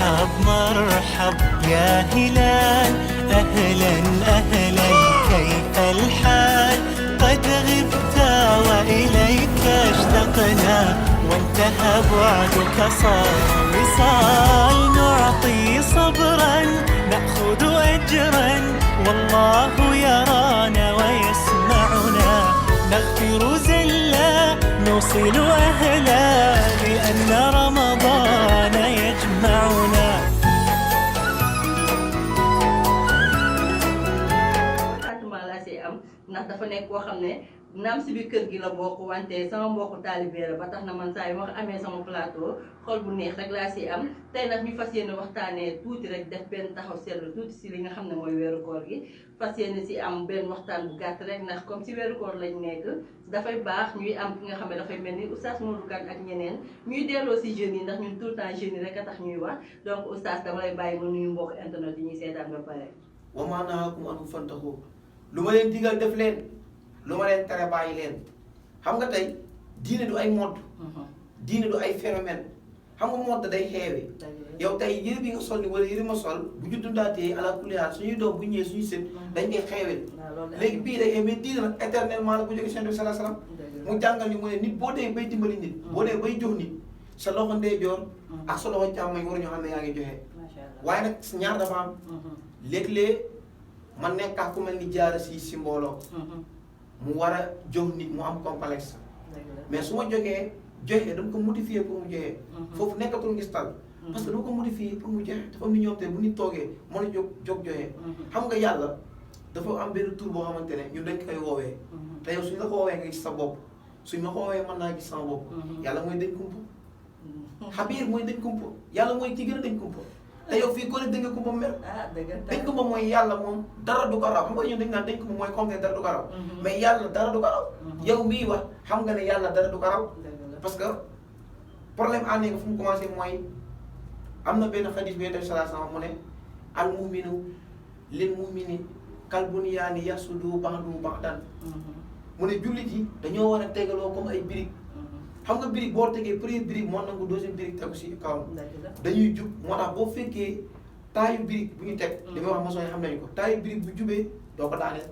مرحب مرحب يا هلال، أهلا أهلا كيف الحال؟ قد غبت وإليك اشتقنا، وانتهى بعدك صار وصال. نعطي صبرا نأخذ أجرا، والله يرانا ويسمعنا. نغفر زلا نوصل أهلا، لأن رمضان يجمعنا. ndax dafa nekk koo xam ne naam si biir kër gi la bokk, wante sama mbokku taalibe la ba tax na man saa yu ma amee sama plateau xol bu neex rek laa si am. tey nag ñu fas yéene waxtaanee tuuti rek def benn taxaw seetlu tuuti si li nga xam ne mooy weeru koor gi. fas yéene si am benn waxtaan bu gàtt rek, ndax comme si weeru koor lañ nekk dafay baax ñuy am ki nga xam ne dafay mel ni oustaz Modou Kane ak ñeneen ñuy delloo si jeunes yi, ndax ñun tout le temps jeunes yi rek a tax ñuy wax. donc oustaz dama lay bàyyi ma nuyu mbokk internet yi ñuy seetaan ba pare. wa maa nahaakum anhu fantahu, lu ma leen digal def leen, lu ma leen tere bàyyi leen. xam nga tey diine du ay mode, diine du ay phénomène. xam nga mode day xeewi. yow tey yëre bi nga sol ni wala yëre ma sol bu ñu dundaatee ala kulli haal suñuy doom bu ñëwee suñuy sët dañ koy xeewil. léegi bii day xew mais diine nag éternellement la bu jógee Yonent bi sallallahu alayhi wasallam mu jàngal ñu mu ne nit boo dee bay dimbali nit, boo dee bay jox nit, sa loxo ndeyjoor ak sa loxo càmmoñ waruñoo xam ne yaa ngi joxe. waaye nag ñaar dafa am. léeg-léeg man nekk ak ku mel ni jaara si mbooloo mu war a jox nit mu am complexe, mais su ma jógee joxe dama ko modifier pour mu joxe. foofu nekkatul ngistal, parce que dama ko modifier pour mu joxe. dafa am ni ñoom te bu nit toogee mën a jóg joxe. xam nga yàlla dafa am benn tur boo xamante ne ñun dañ koy woowee. te yow suñ la ko woowee nga gis sa bopp, suñ ma ko woowee mën naa gis sama bopp. yàlla mooy dañ kumpa. xabiir mooy dañ kumpa, yàlla mooy ki gën a dañ kumpa. te yow fii ko ne dëgg kumpa mer. dañ kumpa mooy yàlla moom dara du ko raw. xam nga ñun dañ naan dañ kumpa mooy comme dara du ko raw. mais yàlla dara du ko raw. yow mii wax xam nga ne yàlla dara du ko raw. parce que problème ànd nga fu mu commencé mooy am na benn xadis bi Yonent bi sallallahu alayhi wasallam mu ne al mu'minu lil mu'mini kal bunyaani yasudu ba'duhu ba'dan. mu ne jullit yi dañoo war a tegaloo comme ay birig. xam nga birig boo tegee premier birig moo nangu deuxième birig tegu si kawam. dañuy jub moo tax boo fekkee taayu birig bu ñu teg. li may wax maçon yi xam nañu ko taayu birig bu jubee doo ko daaneel.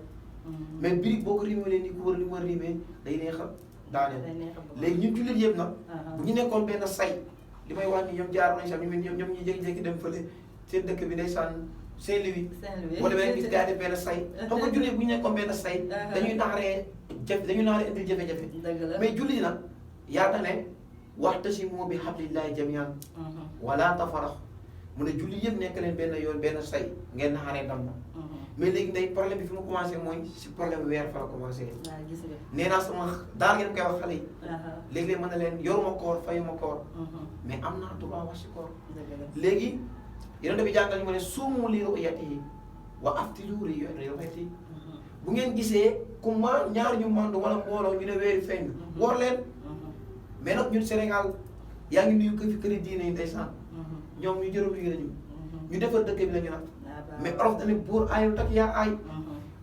mais birig boo ko rimee ni ku war li mu war a rimee day neex a daaneel. léegi ñun jullit yëpp nag. bu ñu nekkoon benn say li may wax ni ñoom jaar nañ sax ñoom ñu jékki-jékki dem fële seen dëkk bi ndeysaan Saint-Louis. boo demee gis gars yi def benn say. xam nga jullit bu ñu nekkoon benn say. dañuy naaree indil jafe-jafe. mais jullit nag yàlla ne wa'tasimu bi hablillahi jami'an wala tafarraqu. mu ne jullit yëpp nekk leen benn yoon benn say ngeen naaree dam. mais léegi ndey problème bi fi mu commencé mooy si problème weer fa la commencé. nee naa sama daal ngeen koy wax xale yi. léegi-léegi mën na leen yoruma koor fayuma koor. mais am naa droit wax si koor. léegi Yonent bi jàngal ñu ma ne suumu li ru'yatihi wa aftiru li ru'yatihi. bu ngeen gisee ku ma ñaar ñu mandu wala mbooloo ñu ne weeri feeñ woor leen. mais nag ñun Sénégal yaa ngi nuyu kër fi kër diine yi ndeysaan ñoom ñu jërëm liggéey nañu ñu defar dëkk bi la ñu nag. mais olof dañu buur aayul tak yaa aay.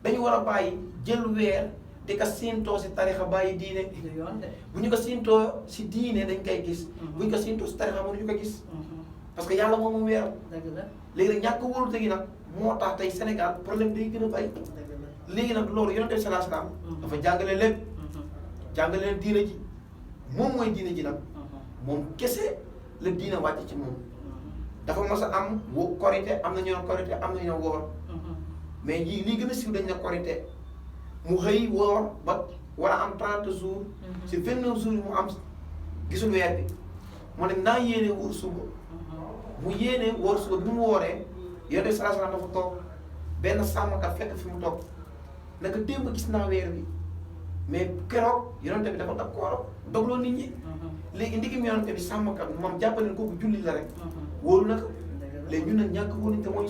dañu war a bàyyi jël weer di ko siintoo si tarixa bàyyi diine. bu ñu ko siintoo si diine dañ koy gis. bu ñu ko siintoo si tarixa mënuñu ko gis. parce que yàlla moom moom weeram. léegi nag ñàkk wóolu tegi nag moo tax tey Sénégal problème day gën a bari. léegi nag loolu Yonent bi sallallahu alayhi wasallam dafa jàngale lépp. jàngale leen diine ji moom mooy diine ji nag. moom kese la diine wàcc ci moom. dafa mos a am korité am na ñu ne korité am na ñu ne woor. mais lii gën a siiw dañ ne korité mu xëy woor ba war a am 30 jours. si 29 jours mu am gisul weer bi mu ne naa yéene wóor suba. mu yéene wóor suba bi mu wooree Yonent bi sallallahu alayhi wasallam dafa toog benn sàmmkat fekk fi mu toog naka démb gis naa weer bi mais keroog Yonent bi dafa d'accord dogloo nit ñi. léegi ndigi mu Yonent bi sàmmkat moom jàppale ne kooku jullit la rek. wóolu na ko léegi ñun nag ñàkk wóolu te mooy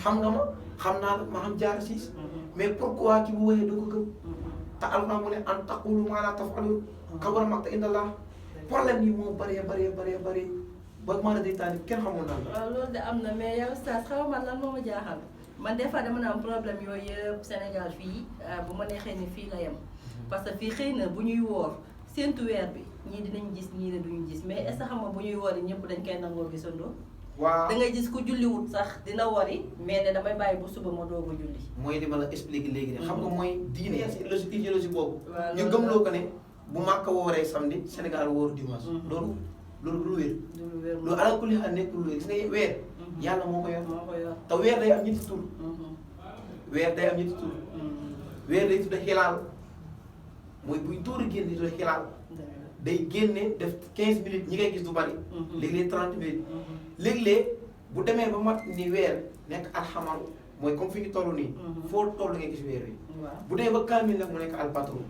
xam nga ma xam naa la ma xam jaar siis mais pourquoi ki bu wéyee doo ko gëm te Alxuraan mu ne an taqulu maa laa taf'aluun kabura maqtan inda Allah. problème yi moo bëree ba mën a day taani kenn xamul naan la. waaw loolu de am na mais yow Oustaz xaw ma lan moo ma jaaxal man des fois dama na am problème yooyu yëpp Sénégal fii bu ma neexee ni fii la yem parce que fii xëy na bu ñuy woor séntu weer bi ñii dinañ gis ñii ne duñu gis mais est-ce que xam nga bu ñuy woor yi ñëpp dañ koy nangoo gisandoo. waaw da ngay gis ku julliwut sax dina wari mais ne damay bàyyi bu suba ma doog a julli. mooy li ma la expliqué léegi ne xam nga mooy diine idéologie boobu waaw ñu gëmloo ko ne bu Màkka wooree samedi Sénégal wóoru dimanche loolu lu wér loolu ala kulli xaal nekk lu wér gis nga weer yàlla moo ko yor te weer day am ñetti tur weer day am ñetti tur weer day tudde xilaal mooy buy tuuri génn di tudde xilaal day génne def 15 minutes ñi ngay gis du bari léeg-léeg 30 minutes léeg-léeg bu demee ba mat ni weer nekk alxamaru mooy comme fi ñu toll nii foo toll ngay gis weer wi bu demee ba kaamil nag mu nekk albatru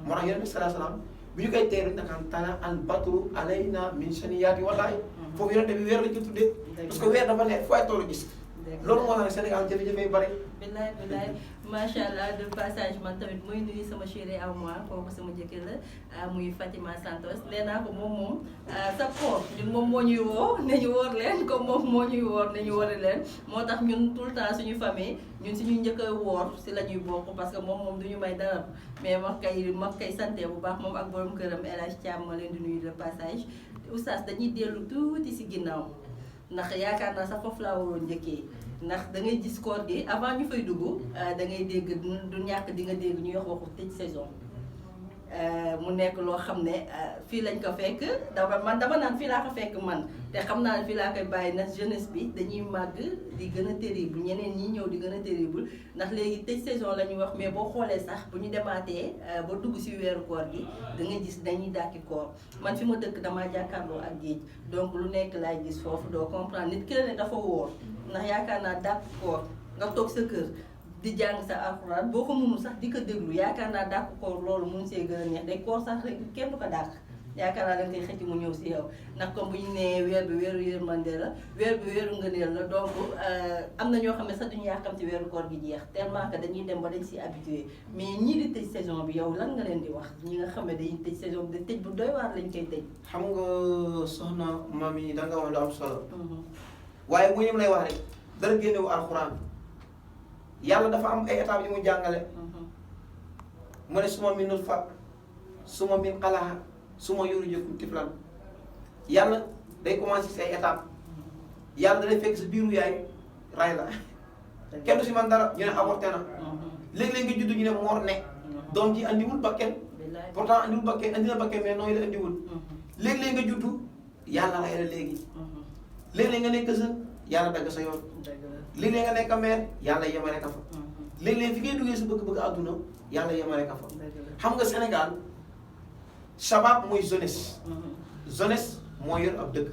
moo tax yonent bi salaa salaam bi ñu koy teeru nakaan tala albatru alayna min shaniyaati wallahi foofu yonent bi weer lañ ko tuddee parce que weer dafa leer foo ay toll gis loolu moo tax ne Sénégal jafe-jafe yu bari bilaay bilaay macha allah de passage man tamit muy nuyu sama chéri à moi kooku sama jëkkër la muy Fatima Santos nee naa ko moom sa koor ñun moom moo ñuy woo ne ñu woor leen comme moom moo ñuy woor ne ñu wori leen moo tax ñun tout le temps suñu famille ñun suñuy njëkk a woor si la ñuy bokk parce que moom duñu may dara mais ma kay santé bu baax moom ak borom këram El Hadj Thiam ma leen di nuyu de passage oustaz dañuy dellu tuuti si ginnaaw ndax yaakaar naa sax foofu laa waroon njëkkee ndax da ngay gis koor gi avant ñu fay dugg da ngay dégg du ñàkk di nga dégg ñuy wax waxu tëj saison mu nekk loo xam ne fii lañ ko fekk dama naan fii laa ko fekk man te xam naa ne fii laa koy bàyyi ndax jeunesse bi dañuy màgg di gën a terrible ñeneen ñi ñëw di gën a terrible ndax léegi tëj saison la ñuy wax mais boo xoolee sax bu ñu demaatee ba dugg si weeru koor gi da ngay gis dañuy dàkki koor man fi ma dëkk damaa jàkkaarloo ak géej donc lu nekk laay gis foofu doo comprendre nit ki la ne dafa wóor ndax yaakaar naa dàkk koor nga toog sa kër di jàng sa alxuraan boo ko mënul sax di ko déglu yaakaar naa dàkk koor loolu mun see gën a neex day koor sax rek kenn du ko dàkk yaakaar naa danga koy xëcc mu ñëw si yow ndax comme bu ñu nee weer bi weeru yërmande la weer bi weeru ngëneel la donc am na ñoo xam ne sax duñu yàkkamti weeru koor gi jeex tellement que dañuy dem ba dañ si habitué mais ñii di tëj saison bi yow lan nga leen di wax ñi nga xam ne dañuy tëj saison bi tëj bu doy waar lañ koy tëj xam nga soxna mami danga wax lu am solo waaye mu ñëm lay wax rek dara génnewu alxuraan yàlla dafa am ay étapes yu mu jàngale mu ne suma min nutfa suma min xalaa suma yukhrijukum tiflan yàlla day commencé si ay étapes yàlla da lay fekk sa biiru yaay ray la kenn du si man dara ñu ne avorté na léeg-léeg nga judd ñu ne moor ne doom ji andiwul bakken pourtant andiwul bakken andi na bakken mais nooyu la andiwul léeg-léeg nga juddu yàlla ray la léegi léeg-léeg nga nekk sa yàlla dagg sa yoon léeg-léeg nga nekk meer yàlla yemale ka fa léeg-léeg fi ngay duggee sa bëgg-bëgg àdduna yàlla yemale ka fa xam nga Sénégal shabab mooy jeunesse jeunesse moo yor ab dëkk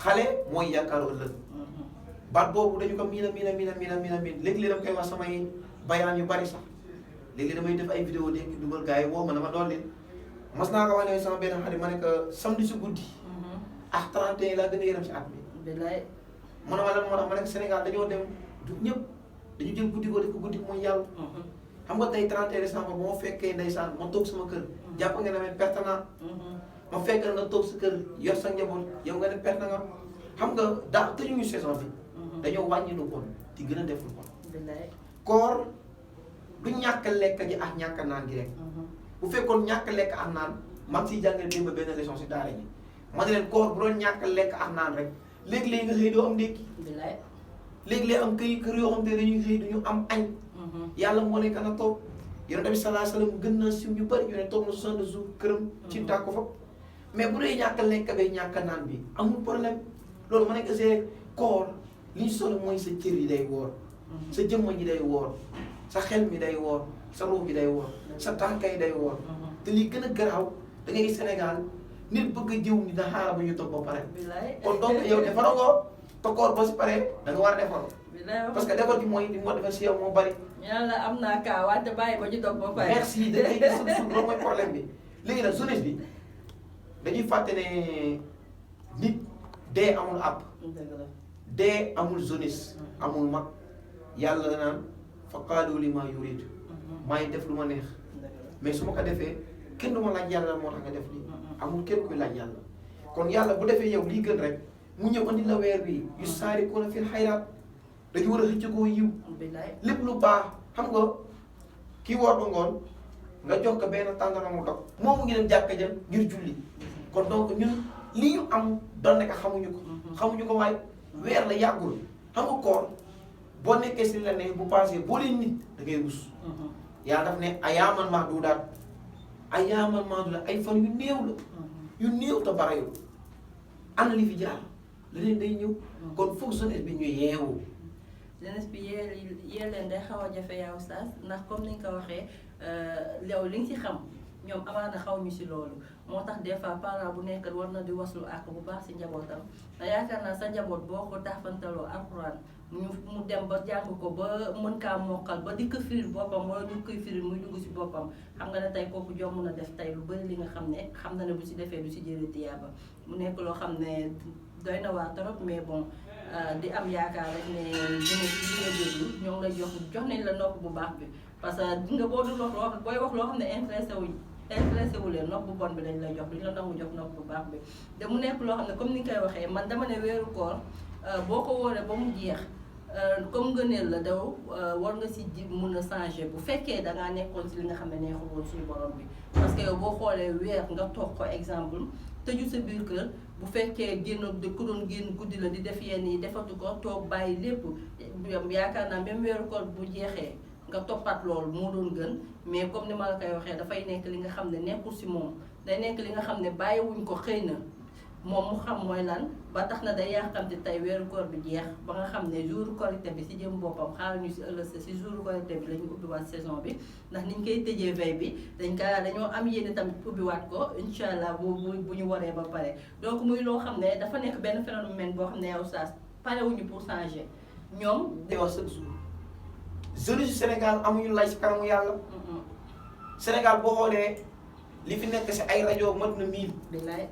xale mooy yaakaaru ëllëg baat boobu dañu ko miin léegi-léeg dama koy wax samay bayaan yu bari sax léegi damay def ay vidéo de dugal gars yi woo ma dama doon leen mas naa ko wax ne sama benn xarit ma ne que samedi si guddi ah 31 laa gën a yërëm si at mi mu ne ma lan moo tax ma nekk Sénégal dañoo dem du ñëpp dañu jël guddi ko def ko guddi mooy yàlla xam nga tey 31 décembre moo fekkee ndeysaan ma toog sama kër jàpp nga ne perte naa ma fekk nga toog sa kër yor sa njaboot yow nga ne perte nga xam nga daa tëjuñu saison bi dañoo wàññi lu bon di gën a def lu bon koor du ñàkk lekk ji ak ñàkk naan gi rek bu fekkoon ñàkk lekk ak naan mag siy jàngale démb benn leçon si daara ji ma ne leen koor bu doon ñàkk lekk ak naan rek léegi-léegi nga xëy doo am ndékki léegi-léegi am kër yoo xam te dañuy xëy duñu am añ yàlla moo nekk na toog yonent bi sallallahu alayhi wasallam gën naa siw ñu bëri ñu ne toog na 60 jours këram ci tàkko fa mais bu dee ñàkk lekk bay ñàkk naan bi amul problème loolu ma nekk see koor li ñu solo mooy sa cër yi day woor sa jëmma ji day woor sa xel mi day woor sa ruux bi day woor sa tànka yi day woor te lii gën a garaaw da ngay gis Sénégal nit bëgg a jiw ni da xaaral ba ñu toog ba pare kon donc yow defaroo ko te koor boo si paree da nga war a defar parce que defar gi mooy li moo defar si yow moo bari ñaan la am naa kaa wante bàyyi ba ñu toog ba pare merci da ngay gis loolu mooy problème bi léegi nag jeunesse bi dañuy fàtte ne nit dee amul àpp dee amul jeunesse amul mag yàlla naan fa qaalu li ma yurid maay def lu ma neex mais su ma ko defee kenn du ma laaj yàlla moo tax nga def lii amul kenn kuy laaj yàlla kon yàlla bu defee yow lii gën rek mu ñëw andi la weer bi yu saariquuna fil xayraat dañu war a xëccëgoo yiw lépp lu baax xam nga kii woor ba ngoon nga jox ko benn tàngana mu dog moom mu ngi dem jàkka ja ngir julli kon donc ñun li ñu am doon nekk xamuñu ko waaye weer la yàggul xam nga koor boo nekkee si la ne bu passé boo leen nit da ngay rus yàlla daf ne ayaaman mahduudaat ayaaman mahduudaat ay fan yu néew la yu néew te barayul ana li fi jaar leneen day ñëw kon foog jeunesse bi ñu yeewu jeunesse bi yee leen day xaw a jafe yaa oustaz ndax comme ni nga ko waxee yow li nga ci xam ñoom amaana xaw ñu si loolu moo tax des fois parent bu nekk war na di waslu àq bu baax si njabootam te yaakaar naa sa njaboot boo ko taafantaloo alxuraan mu dem ba jàng ko ba mën kaa mokkal ba di ko firil boppam wala ñu koy firil muy dugg si boppam xam nga ne tey kooku jomm na def tey lu bëri li nga xam ne xam na ne bu si defee du si jëlee tiyaaba mu nekk loo xam ne doy na waa trop mais bon di am yaakaar rek ne jeunesse bi nga déglu ñoo ngi lay jox nañ la nopp bu baax bi parce que di nga boo dul wax booy wax loo xam ne intéressé wu leen nopp bu bon bi dañ lay jox duñ la nangu jox nopp bu baax bi te mu nekk loo xam ne comme ni nga koy waxee man dama ne weeru koor boo ko wooree ba mu jeex comme ngëneel la daw war nga si ji mun a changer bu fekkee dangaa nekkoon si li nga xam ne neexul woon suñu borom bi parce que yow boo xoolee weer nga toog ko exemple tëju sa biir kër bu fekkee génn ku doon génn guddi la di def yenn yi defatu ko toog bàyyi lépp yaakaar naa même weeru koor bu jeexee nga toppat loolu moo doon gën mais comme ni ma la koy waxee dafay nekk li nga xam ne nekkul si moom day nekk li nga xam ne bàyyiwuñ ko xëy na moom mu xam mooy lan ba tax na day yàqamti tey weeru koor bi jeex ba nga xam ne jour korité bi si jëm boppam xaaral ñu si ëllëg si jour korité bi la ñu ubbiwaat saison bi ndax niñ koy tëjee veille bi dañoo am yéene tamit ubbiwaat ko incha allah bu ñu waree ba pare donc muy loo xam ne dafa nekk benn phénomène boo xam ne yow saa parewuñu pour changer ñoom. day wax chaque jour jeunesse Sénégal amuñu lay si kanamu yàlla. Sénégal boo xoolee li fi nekk si ay rajo mat na 1000. bilaay.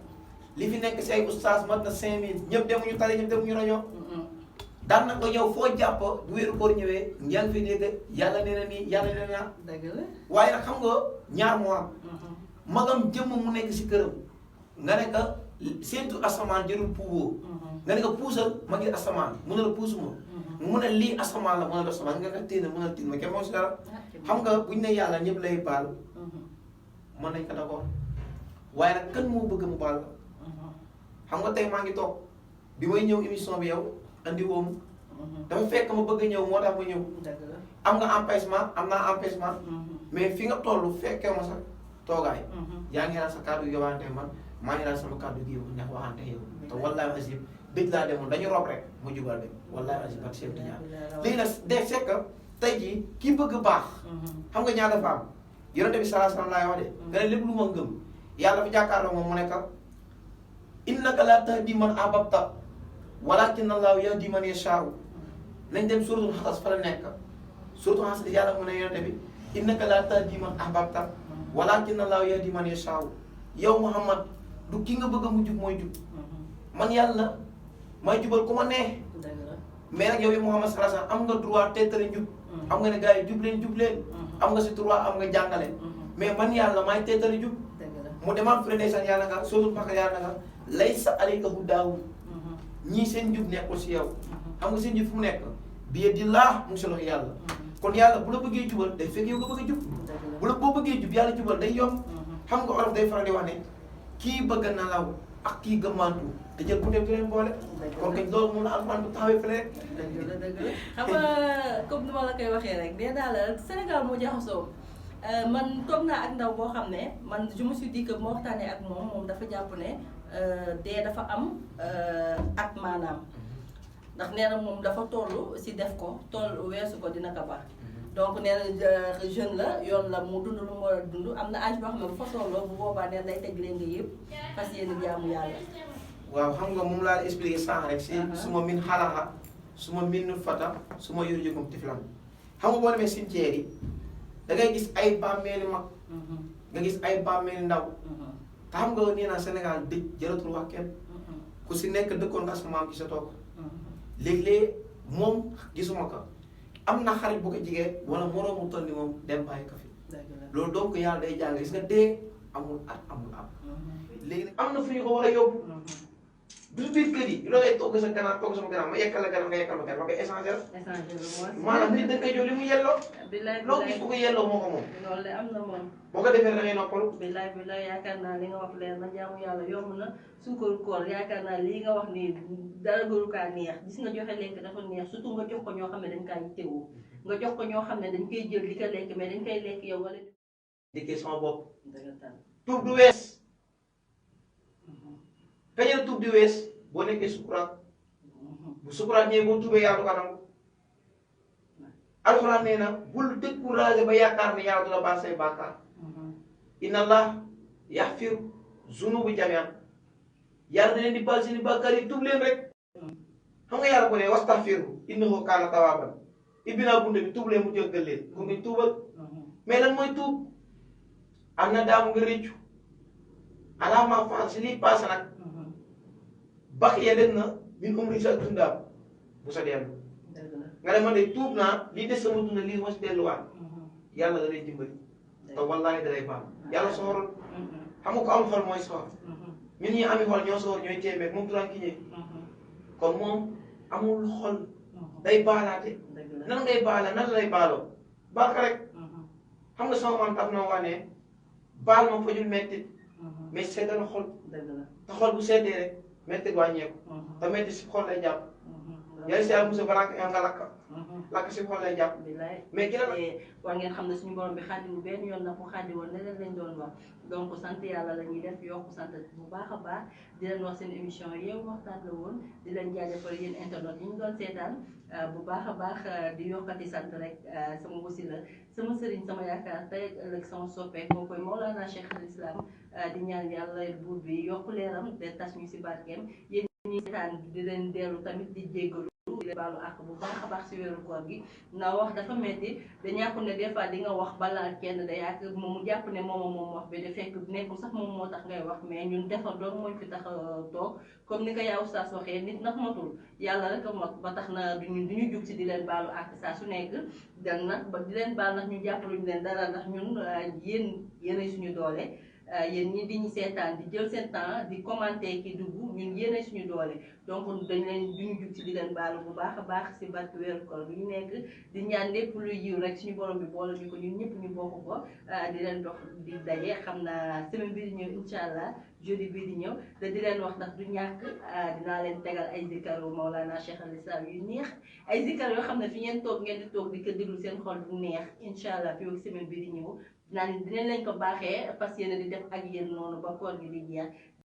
li fi nekk si ay oustaz mat na 5000 ñëpp demuñu tali ñëpp demuñu rajo. daan na ko ñëw foo jàpp bu wéeru koor ñëwee yaa ngi fi dégg yàlla nee na nii yàlla nee na dëgg la waaye nag xam nga ñaar moo am. magam jëmm mu nekk si këram nga ne que séentu asamaan jërul puuboo. nga ne ko puusal ma ngi asamaan mu ne la puusuma. mu ne lii asamaan la mu ne la asamaan nga ne ko téena mu ne la téen ma kenn moo si dara. xam nga buñ ne yàlla ñëpp lay baal. mën nañ ko d'accord waaye nag kan moo bëgg mu baal la. xam nga tey maa ngi toog bi may ñëw émission bi yow andi woomu dafa fekk ma bëgg a ñëw moo tax ma ñëw am nga empêchement am naa empêchement mais fi nga toll fekkee ma sax toogaay yaa ngi naan sa kàddu gi waxante man maa ngi naan sama kàddu gi yow neex waxante yow te wallaahi asib dëj laa demoon dañu rob rek mu jubal dem wallaahi asib ak chef Tidiane léegi nag de fekk tey jii ki bëgg baax xam nga ñaata faam yonente bi salaa salaam laay wax de nga ne lépp lu ma gëm yàlla dafa jàkkaarloo moom mu nekk innaka laa tahdi man ahbabta walakin allahu yahdi man yashaa'u nañ dem suratul xasas fa la nekk suratul xasas yàlla mu ne yonente bi innaka laa tahdi man ahbabta walakin allahu yahdi man yashaa'u yow Muhammad du ki nga bëgg a mu jub mooy jub man yàlla may jubal ku ma neex mais nag yow yi Muhammad sallallahu alayhi wasallam am nga droit teetale njub am nga ne gars yi jub leen am nga si droit am nga jàngale mais man yàlla may teetale jub mu demaat fële ndeysaan yàlla nga suratul Baqara yàlla nga laysa alayka hudaahum ñii seen njub nekkul si yow xam nga seen njub fu mu nekk bi yadillah mu ngi si loxo yàlla kon yàlla bu la bëggee jubal day fekk yow nga bëgg a jub bu la boo bëggee jub yàlla jubal day yomb xam nga olof day faral di wax ne kii bëgg na law ak kii gëmmantu te jël ku dem du leen boole kon kañ loolu mun na alxuraan bu taxawee fële rek dëgg la xam nga comme ni ma la koy waxee rek nee naa la Sénégal moo jaxasoo man toog naa ak ndaw boo xam ne man je me suis dit que moo waxtaanee ak moom dafa jàpp ne dee dafa am ak maanaam ndax nee na moom dafa toll si def ko toll weesu ko dina ko baax donc nee na jeune la yoon la mu dund lu mu war a dund am na âge boo xam ne bu fa tolloo bu boobaa nee day teg leen nga yëpp fas yéene jaamu yàlla. waaw xam nga moom laa expliqué sànq rek si suma min xalaxa suma min nut fata suma yor jëgum tiflam xam nga boo demee cimetière yi da ngay gis ay bàmmeeli mag nga gis ay bàmmeeli ndaw te xam nga nee naa Sénégal dëj jëratul wax kenn ku si nekk dëkkoon nga sa maam gi sa toog léeg-léeg moom gisuma ko am na xarit bu ko jigee wala moroomu toll ni moom dem bàyyi ko fi loolu donc yàlla day jàng gis nga dee amul at amul am léegi nag am na fu ñu ko war a yóbbu du biir kër yi loo ngay togg sa ganaar togg sama ganaar ma yekkal la ganaar nga yekkal ma ganaar ma koy essentiel maanaam nit da koy jox li mu yelloo loo gis ku ko yelloo moo ko moom loolu de am na moom boo ko defee da ngay noppalu bilaay yaakaar naa li nga wax leer na jaamu yàlla yomb na suukaru koor yaakaar naa lii nga wax nii dara gënu kaa neex gis nga joxe lekk dafa neex surtout nga jox ko ñoo xam ne dañ kaa yittewoo nga jox ko ñoo xam ne dañ koy jël di ko lekk mais dañ koy lekk yow wala dikkee sama bopp dëggantaan tuub du wees kañ la tuub di wees boo nekkee sukuraat bu sukuraat ñëwee boo tuubee yàlla du ko nangu alxuraan nee na bul découragé ba yaakaar ne yàlla du la baal say bàkkaar inna allah yaxfiru zunubu jamian yàlla da leen di baal seeni bàkkaar yi tuub leen rek xam nga yàlla ko ne wastaxfiru innahu kaana tawaaban ibbi naa bunte bi tuub leen mu jéggal leen kon nga tuubal mais lan mooy tuub am na daamu nga réccu alaama fan si lii paase nag bax ya dem na min umri sa dundaam bu sa dellu nga ne man de tuub naa lii des sama dunda lii ma si delluwaat yàlla da lay dimbali te wallaahi da lay baal yàlla soxorul xam nga ko am xol mooy soxor ñun ñi ami xol ñoo soxor ñooy téeméer moom tranquille kon moom amul xol day baalaate nan ngay baala nan lay baaloo baal ka rek xam nga sama maam taf na wax ne baal ma fajul mettit mais seddal xol te xol bu seddee rek mettit wàññeeku te mettit si xol lay jàpp yàlla si yàlla musa balaa nga lakk si xol lay jàpp mais ki la war ngeen xam ne suñu borom bi xaadiwul benn yoon nag mu xaadi woon leneen lañ doon wax donc sant yàlla la ñuy def yokku sant bu baax a baax di leen wax seen émission Yeewu Waxtaan la woon di leen jaajëfal yéen internet yi ñu doon seetaan bu baax a baax di yokkati sant rek sama wasila sama sëriñ sama yaakaar tey ak ëllëg sama soppeek moo koy Mawlana Cheikh al Islam di ñaan yàlla buur bi yokku leeram de tas ñu si barkeem yéen ñi seetaan di leen dellu tamit di jéggalu di baalu àq bu baax a baax si weeru koor gi na wax dafa metti da ñàkku ne des fois di nga wax balaa kenn da yàq moom mu jàpp ne moom wax bi da fekk nekkul sax moom moo tax ngay wax mais ñun defar doon mooñ fi tax toog comme ni ko yaa oustaz waxee nit nag matul yàlla rek a mot ba tax na duñu jug si di leen baalu àq saa su nekk dan nag ba di leen baal nag ñu jàppaluñu leen dara ndax ñun yéenay suñu doole yéen ñi di ñu seetaan di jël seen temps di commenter ki dugg ñun yéenay suñu doole donc dañ leen duñu jug ci di leen baalu bu baax a baax si barke weeru koor bi ñu nekk di ñaan lépp lu yiw rek suñu borom bi boole ñu ko ñun ñëpp ñu bokk ko di leen dox di daje xam naa semaine bii di ñëw incha allah jeudi bii di ñëw te di leen wax ndax du ñàkk dinaa leen tegal ay zikaru Mawlana Cheikh al Islam yu neex ay zikar yoo xam ne fi ngeen toog ngeen di toog di ko déglu seen xol du neex incha allah fii ak semaine bii di ñëw dinañ leen ko baaxee fas yéene di def ak yéen noonu ba koor gi di jeex